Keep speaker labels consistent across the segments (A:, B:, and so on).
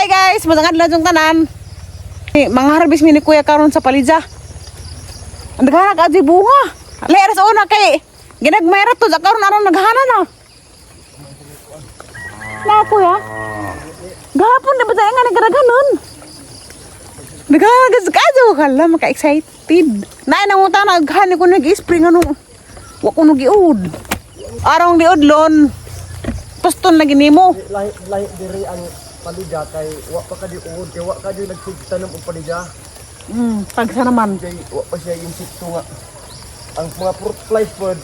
A: Hi guys, masangan lang yung tanan. Eh, mga harvest mi ni Kuya karon sa palidya. Ang daghan ka bunga. Lera sa una kay ginagmay ra to sa karon aron naghana na. Na kuya. Gahapon na ba tayo nga nagkaraganon? Naghagas ka hala maka-excited. Naay nangunta na aghani ko nag-spring ano. Wa ko nagiud. Arong liudlon. Puston lagi nimo.
B: Lahi lahi diri ang palidya kay wa pa kadi uod kay wa kadi nagsigtanom og palidya.
A: Pagsa naman.
B: Kay wa pa siya insekto nga. Ang mga fruit flies pod,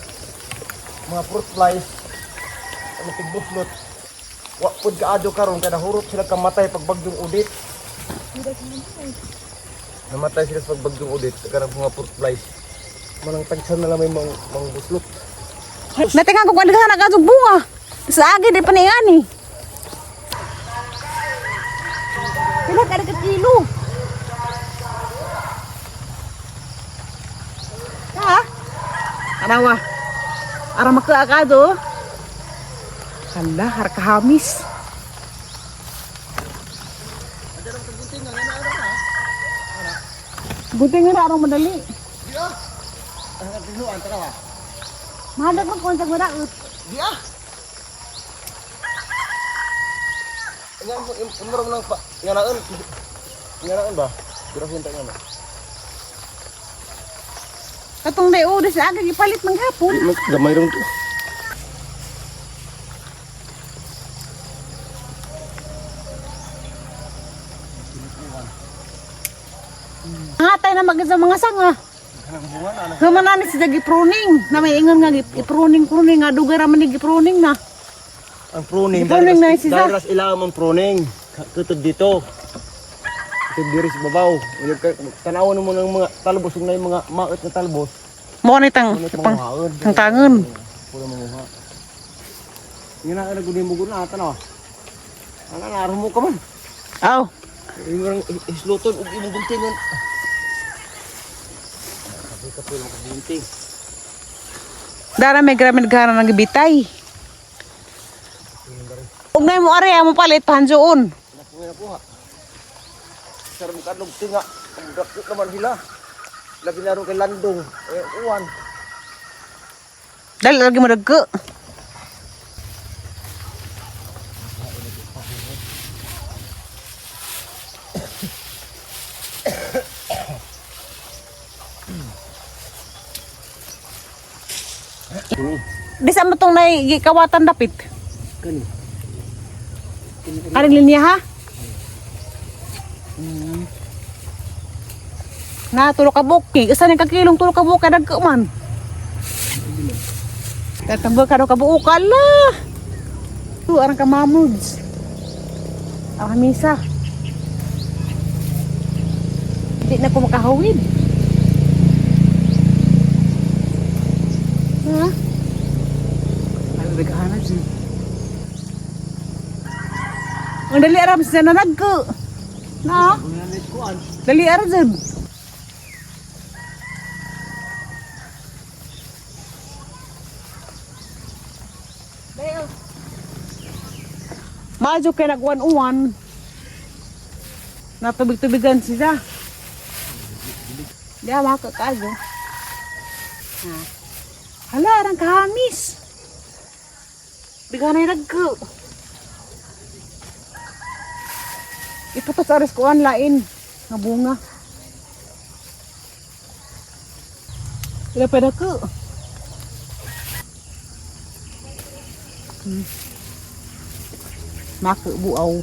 B: mga fruit flies ang tigbuslot. Wa pod kaadyo karon kay nahurot sila kamatay pag bagdong udit. Namatay sila sa pagbagdong udit kanang mga fruit flies. Manang tagsan na lang may mang buslot.
A: Natingan ko kung naghahanap ka bunga. Sa agi di pa ni ani. Pila ka ka kilo? Ha? Arawa. Ara makaakado. Hala, har kahamis. Buti nga na arang madali.
B: Ang tinuan tara.
A: Mahalag man kung sa madaot.
B: Di ah. Nga imro lang pa nganaon. Nganaon ba? Pero hinta nga na.
A: Katong day oh, sa aga gipalit man hapon.
B: Gamay ron to.
A: Hatay na magid sa mga sanga. Human na ni sila gi-pruning. Na may ingon nga gi-pruning pruning nga dugay ra man ni gi-pruning na.
B: Ang pruning.
A: Pruning na sila.
B: Dahil ras ilang ang pruning. Tutod dito. Tutod diri sa babaw. Unyag kay tanawon mo ng mga talbos ug na yung mga maot na talbos.
A: Mo ni tang
B: Ano
A: pang
B: mga maot.
A: tangtangon.
B: Puro manguha. Nga na gud mo gud na tanaw. Ana na mo ka man.
A: Aw.
B: Imong isluton ug imong guntingon. Kapoy kapoy mo gunting.
A: Dara may grabe nagana ng gibitay. Ug nay mo are mo palit panjoon.
B: Nakuha nakuha. Sar mo kadlog tinga. Ang dakot naman sila. Labi na ron kay landong. Eh, uwan.
A: Dali lagi mo dagko. Di sa mo tong nay gikawatan dapit.
B: Kani.
A: Kaning linya ha? Na tulo ka buki. Isa ni ka kilong tulo ka buki dagko man. Tatambal ka daw ka buo kala. Tu arang ka mamuds. Ang hamisa. Hindi na ko makahawid. Ha? Ay, naghahanap siya. Ang dali aram siya na nagko. Na? Dali aram siya. Majo kay nagwan-uwan. Natubig-tubigan siya. Di makakago. Ha. Hala, arang kahamis. Biganay nagko. Iputos aris kuan lain nga bunga. Ila pa dako. Maka buaw.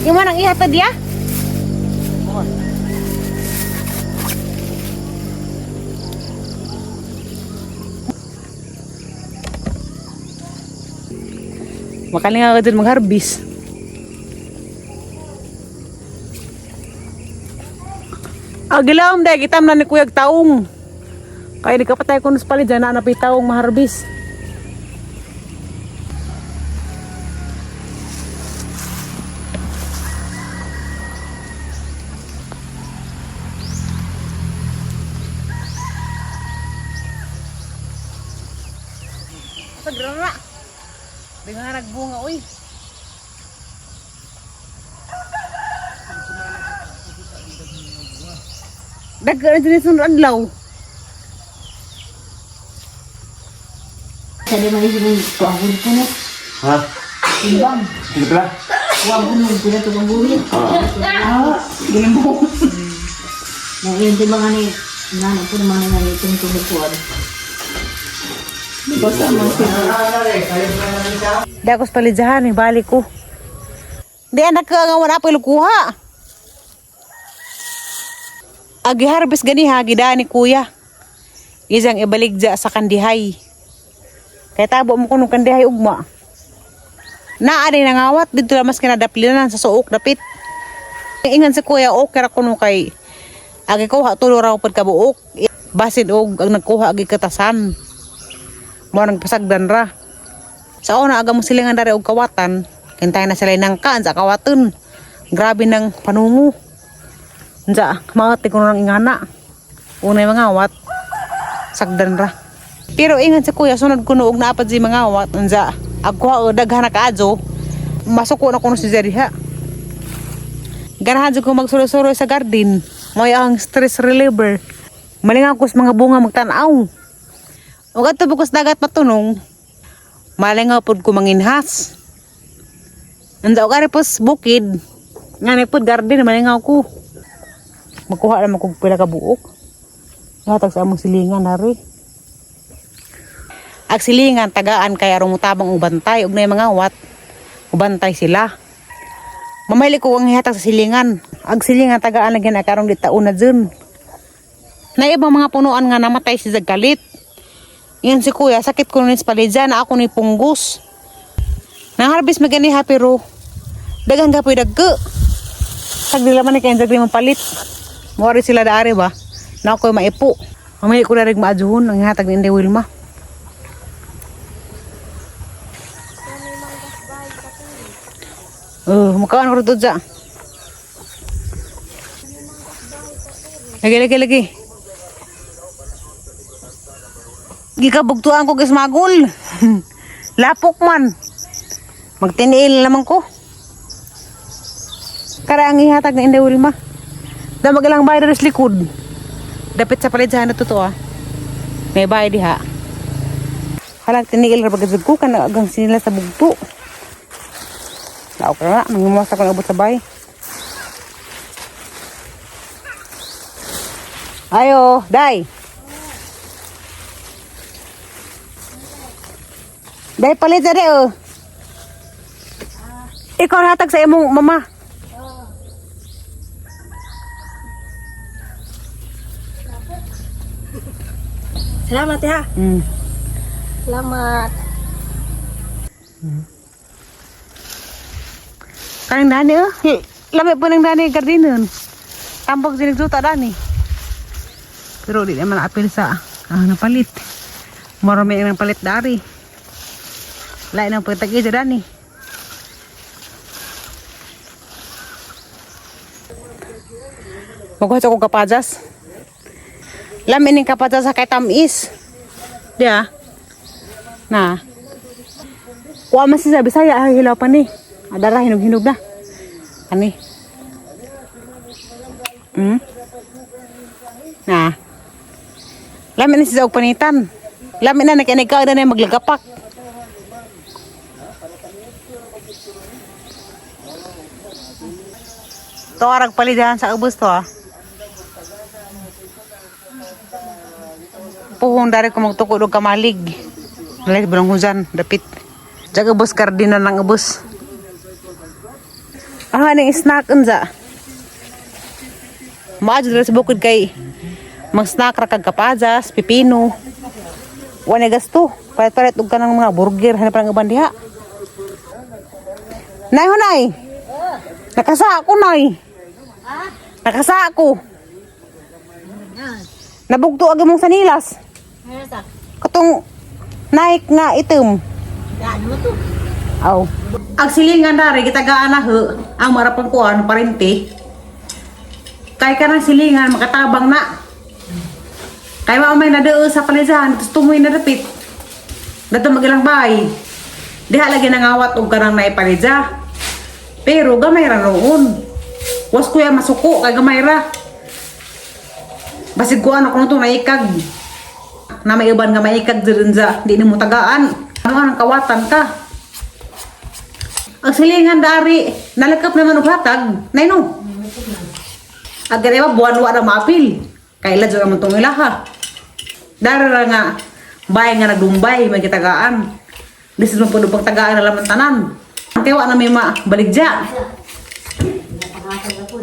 A: Yung manang ihatod ya? Makalinga ka dun magharbis. Agilam dahil kitam na ni Kuyag taong. Kaya di ka patay kunos palit dyan na napi taong maharbis. na. Daghan bunga uy. Daghan na sunod adlaw.
C: Sa di man ni kuang ko na.
B: Ha?
C: Timbang.
B: Sige pala.
C: Kuang ko nung pila to buhit.
A: Ah, ginimbo.
C: Nang iyon timbang ani nana po naman nga ni itong tumukuan.
A: Dagos palidyahan, balik ko. Di anak ka nga wala pa kuha. Agi harvest gani ha, gidaan ni kuya. Isang ibalik dya sa kandihay. Kaya tabo mo kunong kandihay ugma. Naa din nangawat dito lamas kinadaplinan sa suok dapit. Ingan si kuya okay ra kuno kay agi kuha tulo raw pud kabuok. Basin og ang nagkuha agi katasan. Mo nang pasagdan ra. Sa una aga mo silingan dari og kawatan, kintay na sila nangkaan sa kawatan. Grabe ng panungo. Unsa, maati ko nang ingana. Unay mga wat, sagdan ra. Pero ingan si kuya, sunod kuno og naapad si mga wat, unsa, agkuha og daghan na kaadyo, masuko na kuno si Jerry ha. Ganahan jud ko magsuroy-suroy sa garden. May ang stress reliever. Malingaw ko sa mga bunga magtan-aw. Ug adto bukos dagat matunong, malingaw pod ko manginhas. Anda og ari pos bukid. Ngani pod garden malingaw ko. Magkuha naman kog pila ka buok. Hatag sa among silingan nari. Ag silingan tagaan kay aron mutabang og bantay ug nay mga wat. Ubantay sila. Mamali ko ang hihatag sa silingan. Ag silingan tagaan lagi na karong di taon na dun. Na ibang mga punuan nga namatay si Zagkalit. Yan si kuya, sakit ko ni palidya na ako ni punggus. Nangharvest maganiha pero daghan gapoy dagko. Tagdila man ni kay jagri mapalit. Mori sila daari ba? Na ako'y maipo. Mamaya ko na rin maadjuhon ang hatag ni Inday Wilma. Oh, makaan ko dito dyan. Lagi, lagi, lagi. Gikabugtuan ko gismagol. Lapok man. Magtiniil naman ko. Kara ang ihatag na Inday Wilma. Damag lang bayad sa likod. Dapit sa palidsahan na totoo ah. May bayad diha. Halang tiniil ra bagay ko kana agang sinila sa bugto. Lao ka na, nangimuwas ako ng abot sa bay. Ayo, day. Day palit sa oh. Ikaw hatag sa imong mama.
C: Salamat ha. Salamat.
A: Kanang dani oh. Lami po ng dani gardinon. Tambog sinigsuta dani. Pero di naman apil sa napalit. Marami ang palit dari. Lain ang pagtagi sa dani. Magkuha sa kong kapajas. Lami ning kapajas sa kay tamis. Di ah. Na. Kuha man siya sa Bisaya, ay hilaw pa ni. Adara, hinog-hinog na. Ani. Na. Lami na siya og panitan. Lami na nakinig ka na maglagapak. To arag palidahan sa ubos to ah. Puhong dari ko magtukod og kamalig. Malay burong hujan dapit. Jag ubos kardina ng ubos. Ah, ning snack unsa? Maadyo dira sa bukid kay mag-snack ra kag kapajas, pipino. Wala gasto. Palit-palit og kanang mga burger hanap ang uban diha. Nay hunay. Nakasa ako nay. Nakasa ako. Nabugto ag mong sanilas.
C: Meron ta.
A: Katong Nike nga itim.
C: Daan mo to.
A: Aw. Ang silingan dari gitagaan na ho, ang marapang kuan parente. Kay ka ng silingan makatabang na. Kay mao may nadeo sa palizahan, tapos tumoy na dapit. Dato magilang bahay. Diha lagi nangawat og kanang naipalidya. Pero gamay ra noon. Was kuya masuko kay gamay ra. Basig ko ano kuno to naikag. Na may uban nga maikag diri sa di nimo tagaan. Ano ang kawatan ka? Ang silingan dari, nalakap naman og hatag. Nay no. Agad ba buwan wa ra maapil. Kay ladyo naman tong ilaha. Dara ra nga bay nga nagdumbay may gitagaan. Lisod man pud pag tagaan na laman tanan. Kay wa na may mabaligya.
C: Napakasal na po.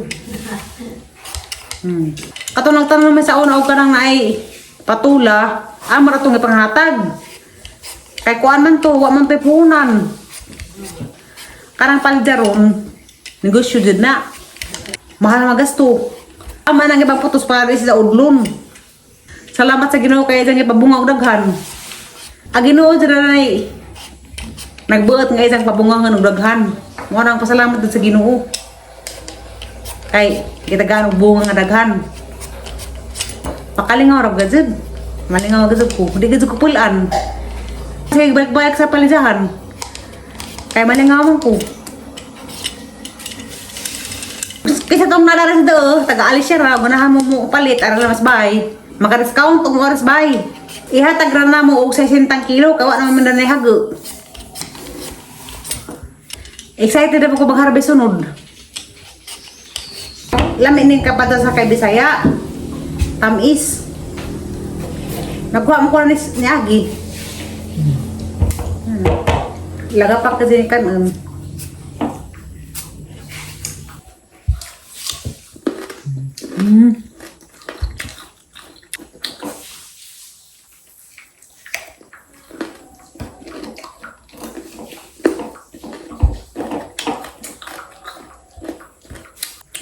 A: Katong nagtanom naman sa una og kanang naay patula, amo ra tong ipanghatag. Kay kuan man to, wa man to'y puhunan. Kanang palidyaron, negosyo jud na. Mahal magasto. Ama nang ibang putos para sa udlon. Salamat sa Ginoo kay isang ipabunga og daghan. Ang Ginoo jud na nay nagbuot nga isang pabungangan og daghan. Mo nang pasalamat jud sa Ginoo. Kay gitagaan og bunga nga daghan. Pakalingaw ra gajud. Malingaw gajud ko. Di gajud ko pulan. Sige, balik-balik sa palijahan. Kay malingaw man ko. Kaysa tong nalala sa doo, taga-alis siya ra, ganahan mo mo palit, ara lang mas bay. Maka-discount og oras bay. Ihatag ra na mo og 60 kilo, kawa naman man na hago. Excited na po ko mag-harvest sunod. Lami ning kapada sa kay Bisaya. Tamis. Nakuha mo ko na ni Agi. Lagapak kasi ni kan.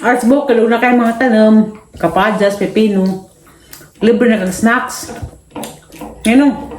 A: Arts book, na kayo mga tanom, kapadjas, pepino, libre na kag snacks. Ano?